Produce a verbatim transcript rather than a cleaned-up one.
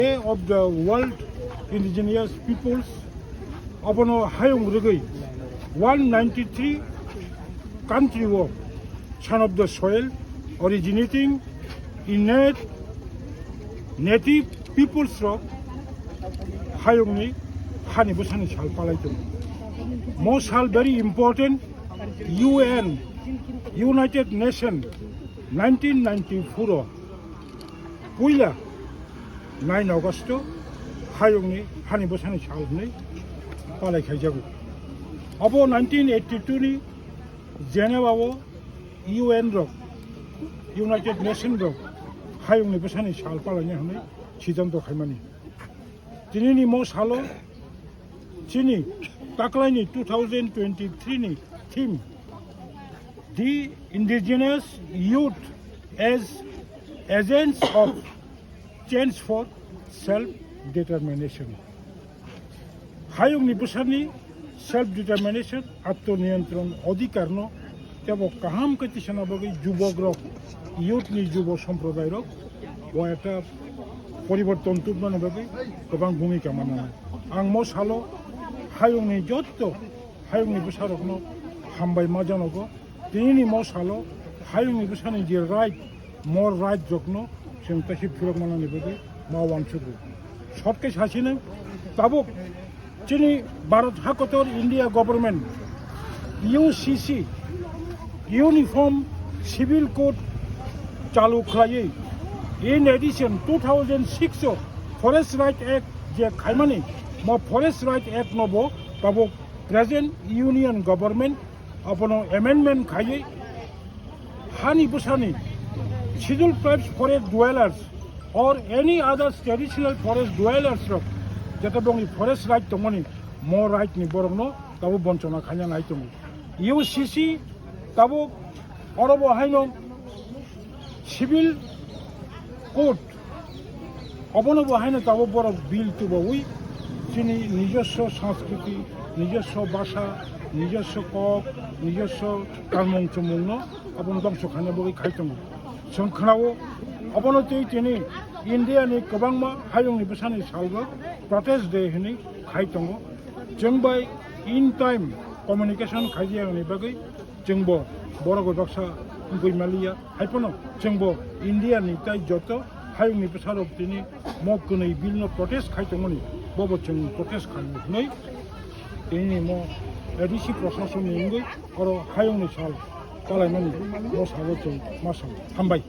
Day of the World Indigenous Peoples, abono hayung rwgwi one ninety-three country o Son of the Soil, originating in nat-, native peoples rok hayungni hani bwsani sal palai tongo. Mo sal very important. U N, United Nation, nineteen ninety-four o puila nine August o hayungni hani bwsani sal hwnwi palai khaijago. Abo nineteen eighty-two ni Geneva o U N rok, United Nation rok hayungni bwsani sal palaina hwnwi siddhanto khaimani. Tinini mo salo chini taklaini two thousand twenty-three ni theme, The Indigenous Youth as Agents of Change for Self Determination. Hayungni bwsani self determination, atmaniyontron odhikarno tebo kaham khe tisana bagwi jubok rok, youth ni jubo somprodai rok bo ekta poriborton tubmani bagwi kwbang bhumika mananai. Ang mo salo hayungni jotto hayungni bwsarokno hambai ma janogo. Tinini mo salo hayungni bwsani je right, mo right rokno chwng kaisa philok manani bagwi ma uansukgo. Short khe sasino, tabuk chini Bharat hakotor India government U C C, Uniform Civil Code chalu khlaiwi, in addition two thousand six o Forest Right Act je khaimani, mo Forest Right Act no bo tabuk present Union Government abono amendment khaiwi hani bwsani Scheduled Tribes forest dwellers or any other traditional forest dwellers rok jeta bongni forest right tongmani, mo right ni borokno tabuk bonchona khaina nai tongo. U C C tabuk oro bo haino Civil Code, obono bo haino tabuk borok bill tubawi chini nijoswo sanskriti, nijoswo bhasha, nijoswo kok, nijoswo kanmung chumungno abono dongso khaina bagwi khai tongo. Chwng khnao, obono twi tini India ni kwbangma hayungni bwsani salbo protest day hwnwi khai tongo. Chwng bai in time communication khaijak ni bagwi chwngbo borok bai baksa wngwi maliya. Hai phano chwngbo India ni tai joto hayungni bwsarok tini mo kwnwi bill no protest khai tongmani, bobo chwng protest khai hwnwi tini mo A D C proshasonni wngwi oro hayungni sal kalaimani mo salo chwng ma sao. Hambai.